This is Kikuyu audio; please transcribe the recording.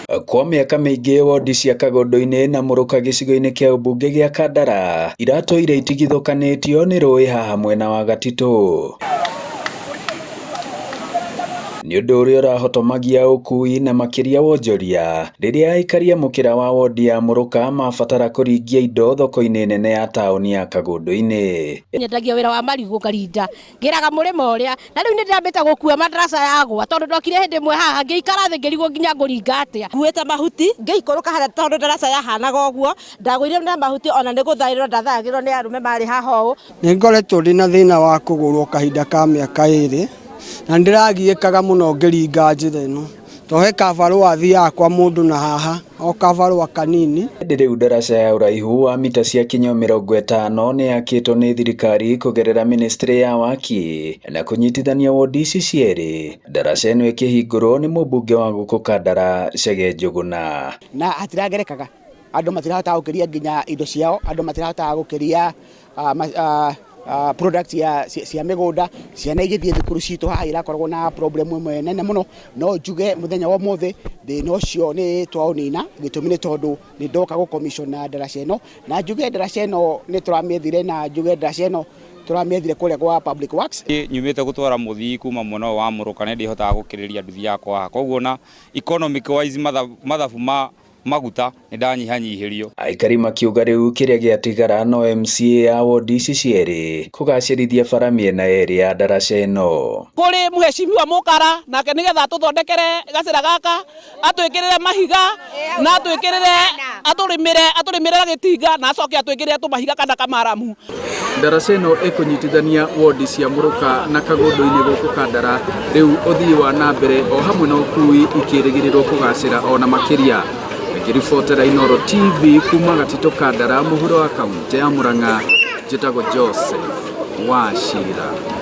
Kwa mĩaka mĩingĩ wondi cia Kagondu-inĩ na Mũrũka gĩcigo-inĩ kĩa ũmbunge gĩa Kandara iratũire itigithũkanĩtio nĩ rũĩ haha mwena wa Gatitũ. Nĩ ũndũ ũrĩa ũrahotomagia ũkui na makĩria wonjoria rĩrĩa aikari a mũkĩra wa wondi ya Mũrũka mabatara kũringia indo thoko-inĩ nene ya taũni ya Kagondu-inĩ. Nyendagia wĩra wa marigũ ngarinda ngĩraga mũrĩmo ũrĩa na rĩu nĩ ndĩrambĩte gũkua madarasa yagwa tondũ ndokire hĩndĩ ĩmwe haha ngĩikara thĩ ngĩrigwo nginya ngũringa atĩa. Nguĩte mahuti ngĩikũrũka harĩa tondũ ndaraca yahanaga ũguo ndagũire na mahuti ona nĩ gũthaĩrwo ndathayagĩrwo nĩ arũme marĩ haha ũũ. Nĩ ngoretwo ndĩ na thĩna wa kũgũrwo kahinda ka mĩaka 2 na nĩ ndĩragiĩkaga mũno ngĩringa njĩra ĩno to he kabarũa thiaga kwa mũndũ na haha o kabarũa kanini. Ĩndĩ rĩu ndaraca ya ũraihu wa mita cia kinyo 50 nĩ yakĩtwo nĩ thirikari kũgerera ministry ya waki na kũnyitithania wondi ici cierĩ. Ndaraca ĩno ĩkĩhingũrwo nĩ mũmbunge wa gũkũ Kandara Chege Njũgũna. Na hatiragerekaga andũ matirahotaga gũkĩria nginya indo ciao, andũ matirahotaga gũkĩria product ya cia mĩgũnda, ciana igĩthiĩ thukuru citũ haha irakoragwo na problem ĩmwe nene mũno. No njuge mũthenya wa ũmũthĩ thĩna ũcio nĩ twaũnina, gĩtũmi nĩ tondũ nĩ ndoka gũ commission na ndaraca ĩno, na njuge ndaraca ĩno nĩ tũramĩethire, na njuge ndaraca ĩno tũramĩethire kũrĩa gwa Public Works. Nyumĩte gũtwara mũthii kuma mwena ũyũ wa Mũrũka nĩ ndihotaga gũkĩrĩria nduthi yakwa haha, koguo na economic wise mathabu ma maguta nĩ ndanyihanyihĩrio. Aikari makiuga rĩu kĩrĩa gĩatigara no MCA ya wondi ici cierĩ kũgacĩrithia bara mĩena yerĩ ya ndaraca ĩno. Kũrĩ mũhecimiwa Mũkara nake nĩgetha atũthondekere gacĩra gaka, atwĩkĩrĩre mahiga na atwĩkĩrĩre atũrĩmĩre atũrĩmĩre na gĩtinga na acoke atwĩkĩrĩre tũmahiga kana kamaramu. Ndaraca ĩno ĩkũnyitithania wondi cia Mũrũka na Kagondu-inĩ gũkũ Kandara, rĩu ũthii wa na mbere o hamwe na ũkui ikĩrĩgĩrĩrwo kũgacĩra ona makĩria. Ngĩribotera Inooro TV kuma Gatitũ Kandara mũhuro wa kaunti ya Murang'a, njĩtagwo Joseph Wachira.